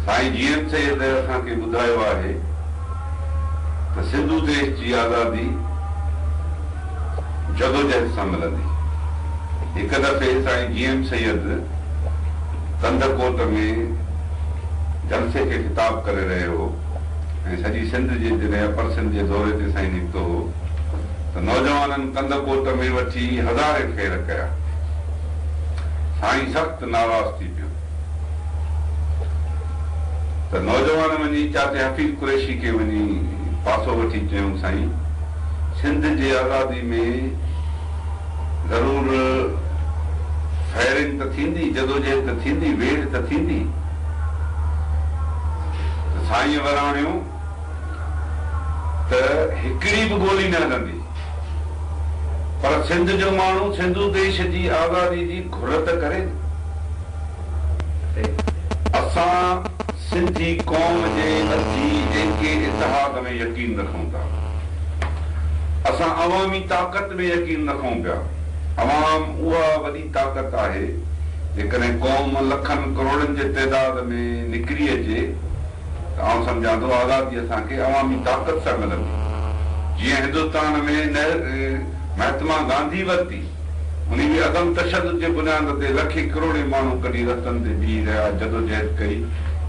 سائين جي ايم سيد اسان کي ٻڌايو آهي ته سنڌو ديش جي آزادي جدوجهد سان ملندي. هڪ دفعي سائين جي ايم سيد ڪنڌڪوٽ ۾ جلسي کي خطاب ڪري رهيو هو ۽ سڄي سنڌ جي جڏهن اپر سنڌ جي دوري تي سائين نڪتو هو ته نوجوانن ڪنڌڪوٽ ۾ وٺي هزارين فير ڪيا. سائين سخت ناراض ٿي پيو ته نوجوان وڃي چاچي حفيظ قريشي کي وڃي پاسو وٺي چيائون سائين سنڌ جي آزادي ۾ ضرور فائرنگ ته ٿيندي، جدوجهد ته ٿيندي، ويڙهه ته ٿيندي ته سائينء وراڻيو ته هڪڙي به گولي نه هلندي پر سنڌ جو ماڻهو سنڌو ديش جي آزادي جي گهر ته ڪري نه. اسان سنڌي قوم جي اڌي ايڪي اتحاد ۾ يقين رکون ٿا. اسان عوامي طاقت ۾ يقين رکون پيا. عوام اها وڏي طاقت آهي، جيڪڏهن قوم لکن ڪروڙن جي تعداد ۾ نڪري اچي ته آئون سمجهان ٿو آزادي اسان کي عوامي طاقت سان ملندي. جيئن هندستان ۾ مهاتما گانڌي ورتي. انهي به عدم تشدد جي بنياد تي لکين ڪروڙين ماڻهو ڪڍي رستن تي بيهي رهيا، جدوجهد ڪئي،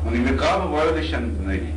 انهي ۾ ڪا به وايوليشن نه هئي.